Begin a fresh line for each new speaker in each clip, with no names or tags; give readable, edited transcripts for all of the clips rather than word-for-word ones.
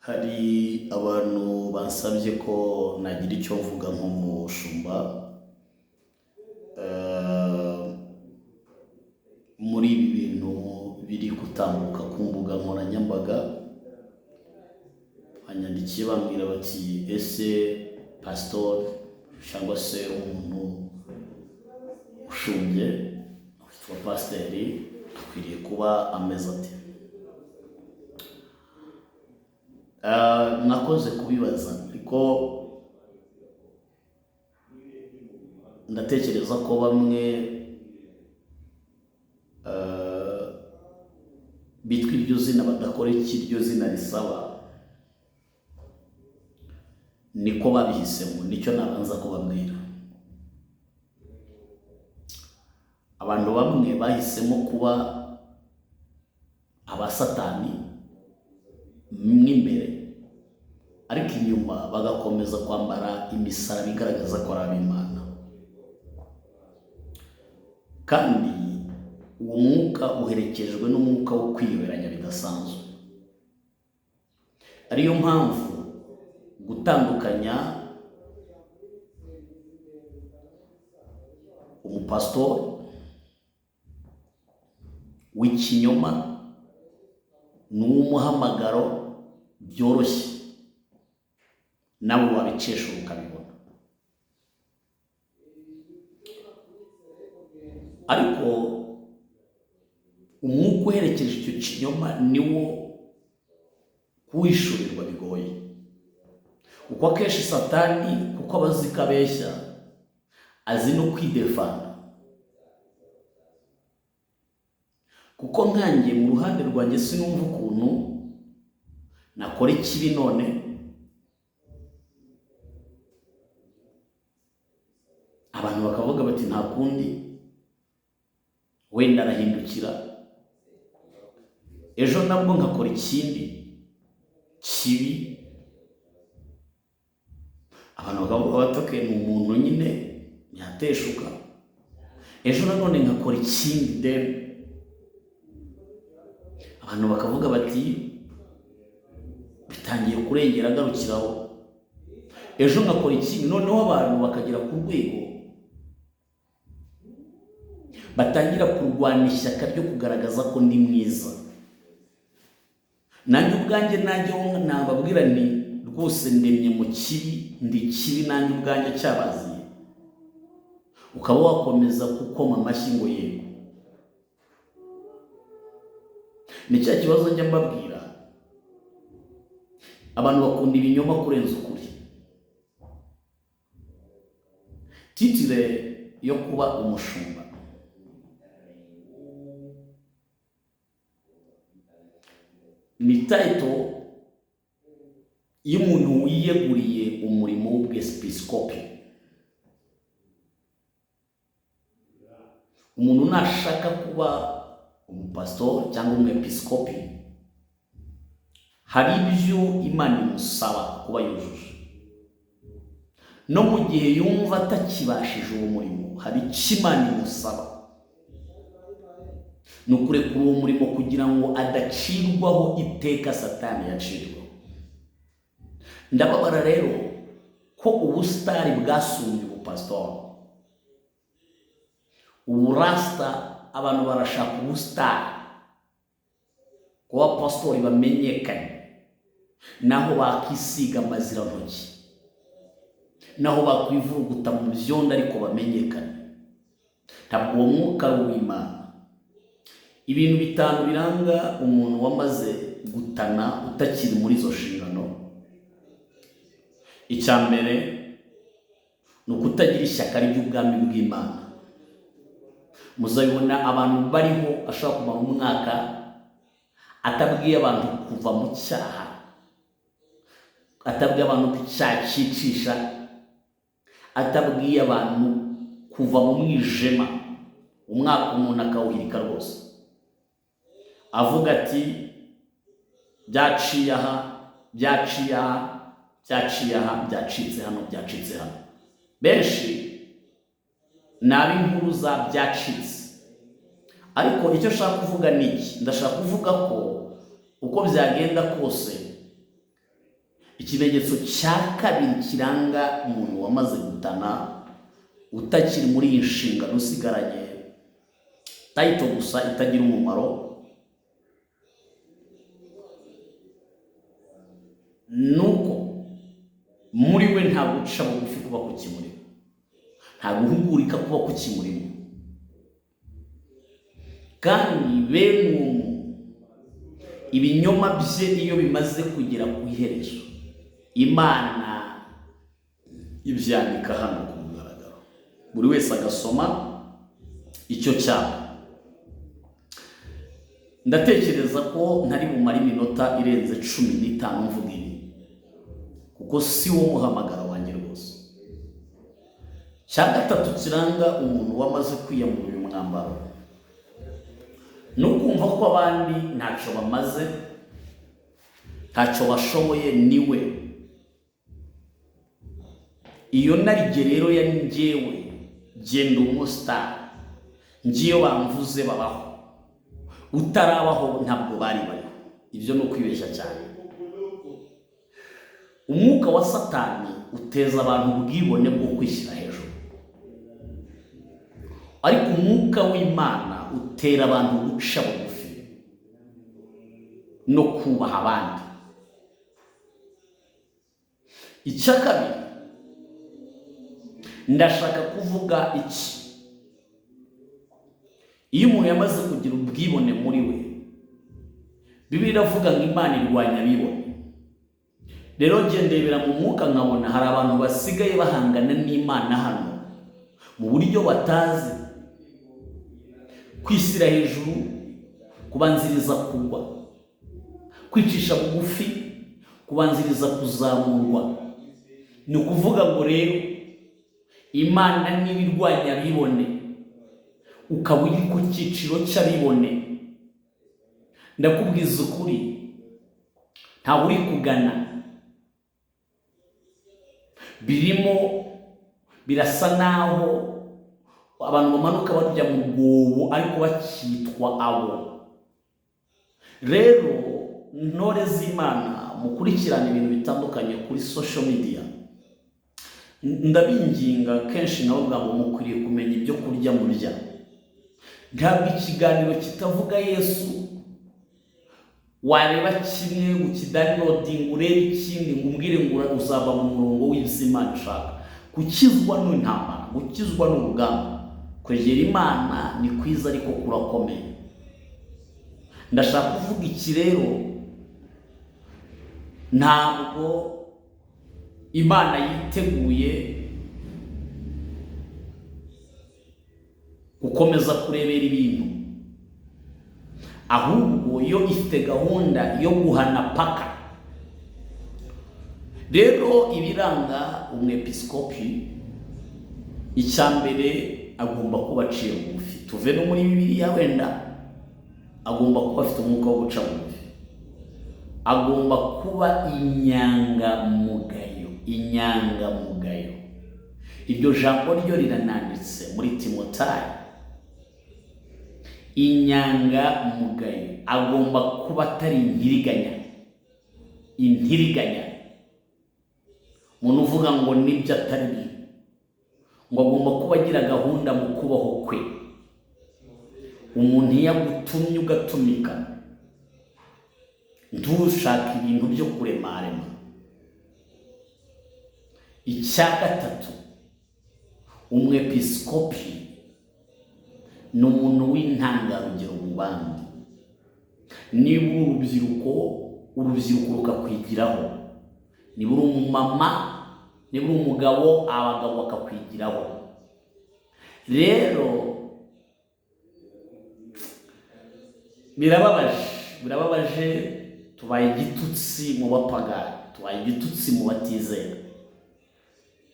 Hari abantu bansabye ko nagira icyo mvuga nk'umushumba eh, muri ibi bintu biri gutambuka ku mbuga nkoranyambaga. Banyandikiye bambwira bati: "Ese pasitori cyangwa se umuntu ushumbye witwa pasiteri akwiriye kuba ameze ate?" Mwakoze kubibaza, ariko ndatekereza ko bamwe bitwa iryo zina badakora icyo iryo zina risaba, niko babihisemo. Nicyo nabanza kubabwira. Abantu bamwe bahisemo kuba abasatani mo imbere, ariko inyuma bagakomeza kwambara imisaraba igaragaza ko ari ab'Imana. Kandi uwo mwuka uherekejwe n'umwuka wo kwiyoberanya bidasanzwe, ariyo mpamvu gutandukanya umupasitori w'ikinyoma n'uw'umuhamagaro byoroshye, nawe wabicesha ukabibona. Ariko umwuka uherekeje icyo kinyoma niwo kuwishurirwa bigoye, kuko akenshi Satani, kuko aba azi ko abeshya, azi no kwidefanda. Kuko nkanjye mu ruhande rwanjye sinumva ukuntu nakora ikibi none abantu bakavuga bati: "Nta kundi, wenda arahindukira." Ejo nabwo nkakora ikindi kibi, abantu bakavuga bati: "Okay, ni umuntu nyine, yateshuka." Ejo nanone nkakora ikindi, then abantu bakavuga bati: "Bitangiye kurengera, agarukiraho." Ejo nkakora ikindi, noneho abantu bakagera ku rwego batangira kurwana ishyaka ryo kugaragaza ko ndi mwiza. Nanjye ubwanjye najyaho nababwira nti: "Rwose ndemye mu kibi, ndi kibi nanjye ubwanjye cyabaziye," ukaba wakomeza gukoma amashyi ngo yego. Ni cya kibazo njya mbabwira: abantu bakunda ibinyoma kurenza ukuri. Titre yo kuba umushumba ni title y'umuntu wiyeguriye umurimo w'ubwepiskopi. Umuntu nashaka kuba umupasitori cyangwa umwepiskopi, hari ibyo Imana imusaba kuba yujuje. No mu gihe yumva atakibashije uwo murimo, hari icyo Imana imusaba: ni ukurekura uwo murimo kugira ngo adacirwaho iteka Satani yaciriweho. Ndababara rero ko ubusitari bwasumbye ubupasitori. Uburasita, abantu barashaka ubusitari, kuba pasitori bamenyekanye, naho bakisiga amazirantoki, naho bakwivuguta mu byondo, ariko bamenyekane. Ntabwo uwo mwuka ari uw'Imana. Ibintu bitanu biranga umuntu wamaze gutana, utakiri muri izo nshingano: icya mbere ni ukutagira ishyaka ry'ubwami bw'Imana. Muzabibona, abantu bariho ashobora kumara umwaka atabwiye abantu kuva mu cyaha, atabwiye abantu ko icyaha cyicisha, atabwiye abantu kuva mu mwijima. Umwaka umuntu akawuhirika rwose, avuga ati: "Byaciye aha, byaciye aha, byaciye aha, byacitse hano, byacitse hano." Benshi ni ab'inkuru za byacitse. Ariko icyo nshaka kuvuga ni iki? Ndashaka kuvuga ko uko byagenda kose Ikimenyetso cya kabiri kiranga umuntu wamaze gutana, utakiri muri iyi nshingano, usigaranye title gusa itagira umumaro, ni uko muri we nta guca bugufi kuba kukimurimo, nta guhugurika kuba kukimurimo. Kandi bene uwo muntu ibinyoma bye iyo bimaze kugera ku iherezo, Imana ibyandika hano ku mugaragaro, buri wese agasoma icyo cyapa. Ndatekereza ko ntari bumare iminota irenze 15 mvuga ibi, kuko si wo muhamagara wanjye rwose. Cya gatatu kiranga umuntu wamaze kwiyambura uyu mwambaro ni ukumva ko abandi ntacyo bamaze, ntacyo bashoboye, niwe. Iyo narige rero ya njyewe, genda umusitari, ngiyo bamvuze babaho, utarabaho ntabwo bari bariho. Ibyo ni ukwibeshya cyane. Umwuka wa Satani uteza abantu ubwibone bwo kwishyira hejuru, ariko umwuka w'Imana utera abantu guca bugufi no kubaha abandi. Icya kabiri, ndashaka kuvuga iki: iyo umuntu yamaze kugira ubwibone muri we, Bibiliya iravuga ngo Imana irwanya abibone. Rero ndebera mu mwuka nkabona hari abantu basigaye bahangana n'Imana hano mu buryo batazi. Kwishyira hejuru, kubanziriza kugwa, kwicisha bugufi, kubanziriza kuzamurwa. Ni ukuvuga ngo rero Imana niba irwanya abibone, ukaba uri ku cyiciro cy'abibone, ndakubwiza ukuri ntawe uri kugana. Birimo birasa naho abantu bamanuka bajya mu rwobo ariko bakitwa abo. Rero ntore z'Imana, mukurikirane ibintu bitandukanye kuri social media, ndabinginga kenshi nawe ngo mukwiriye kumenya ibyo kurya murya. Ntabwo ikiganiro kitavuga Yesu wareba kimwe ngo ukidownloadinge urebe ikindi ngo umbwire ngo uzava mu murongo w'ibyo Imana ishaka. Gukizwa ni intambara, gukizwa ni urugamba. Kwegera Imana ni kwiza ariko kurakomeye. Ndashaka kuvuga iki rero, ntabwo Imana yiteguye gukomeza kurebera ibintu, ahubwo yo ifite gahunda yo guhana paka. Rero ibiranga umwepiskopi, icya mbere agomba kuba aciye bugufi. Tuve no muri Bibiliya wenda, agomba kuba afite umwuka wo guca bugufi, agomba kuba inyangamugayo. Inyangamugayo, iryo jambo ryo rirananditse muri Timotayo. Inyangamugayo, agomba kuba atari intiriganya. Intiriganya, umuntu uvuga ngo nibyo atari byo, ngo agomba kuba agira gahunda mu kubaho kwe. Umuntu iyo agutumye ugatumika, ntushake ibintu byo kuremarema. Icya gatatu, umwepiskopi ni umuntu w'intangarugero mu bandi. Niba uri urubyiruko, urubyiruko rukakwigiraho. Niba uri umumama, niba uri umugabo, abagabo bakakwigiraho. Rero birababaje, birababaje, tubaye igitutsi mu bapagani, tubaye igitutsi mu batizera.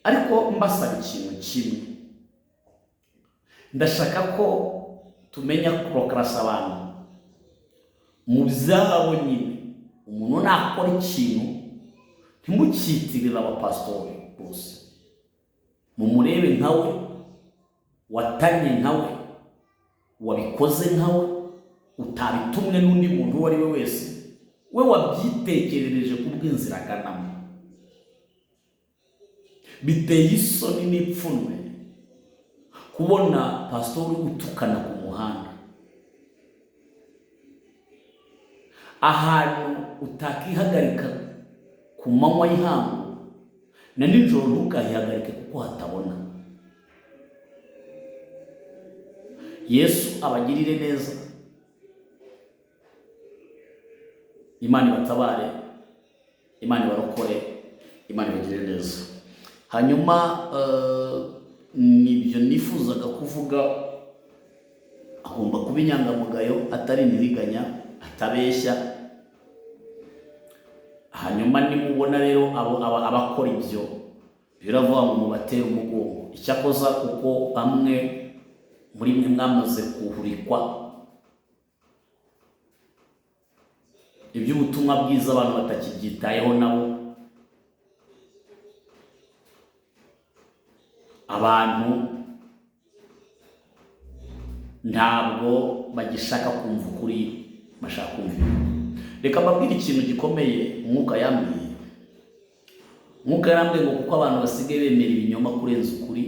Ariko mbasaba ikintu kimwe, ndashaka ko tumenya kurokarasa abantu mu byabo nyine. Umuntu nakora ikintu ntimucyitirire abapasitori bose, mumurebe nkawe, watanye nkawe, wabikoze nkawe, utabitumwe n'undi muntu uwo ari we wese, we wabyitekerereje ku bw'inzira aganamo. Biteye isoni n'ipfunwe kubona pasitori utukana ku muhanda, ahantu utakihagarika ku manywa y'ihangu, na nijoro ntukahihagarike kuko hatabona. Yesu abagirire neza, Imana ibatabare, Imana ibarokore, Imana ibagirire neza. Hanyuma nibyo nifuzaga kuvuga. Agomba kuba inyangamugayo, atari intiriganya, atabeshya. Hanyuma nimubona rero abakora ibyo, biravuga ngo mubatere umugongo. Icyakoza kuko bamwe muri mwe mwamaze kuhurikwa iby'ubutumwa bwiza, abantu batakibyitayeho nabo, abantu ntabwo bagishaka kumva ukuri, bashaka kumva ibinyoma. Reka mbabwire ikintu gikomeye Umwuka yambwiye. Umwuka yarambwiye ngo kuko abantu basigaye bemera ibinyoma kurenza ukuri,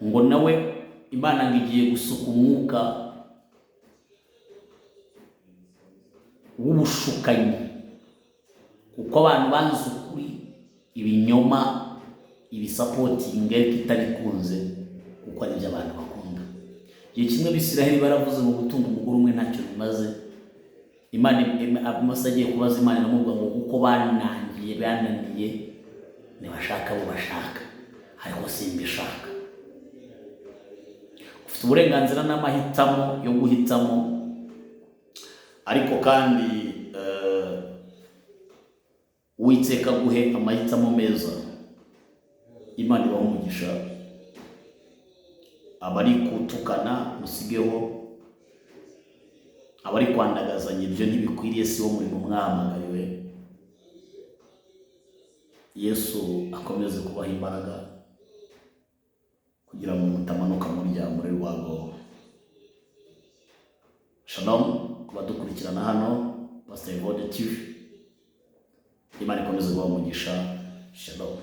ngo nawe Imana ngo igiye gusuka umwuka w'ubushukanyi, kuko abantu banze ukuri, ibinyoma ibisapotinga ariko itabikunze, kuko ari byo abantu bakunda. Igihe kimwe Abisiraheli baravuze ngo gutunga umugore umwe ntacyo bimaze. Imana, Mose agiye kubaza Imana iramubwira ngo kuko banangiye, bananiye, ntibashaka abo bashaka, ariko simbishaka. Ufite uburenganzira n'amahitamo yo guhitamo, ariko kandi Uwiteka aguhe amahitamo meza. Imana ibahe umugisha. Abari gutukana musigeho, abari kwandagazanya ibyo ntibikwiriye, si wo murimo mwahamagariwe. Yesu akomeze kubaha imbaraga kugira ngo mutamanuka murya muri rwago. Shalom ku badukurikirana hano Pastor Evode TV. Imana ikomeze kubaha umugisha. Shalom.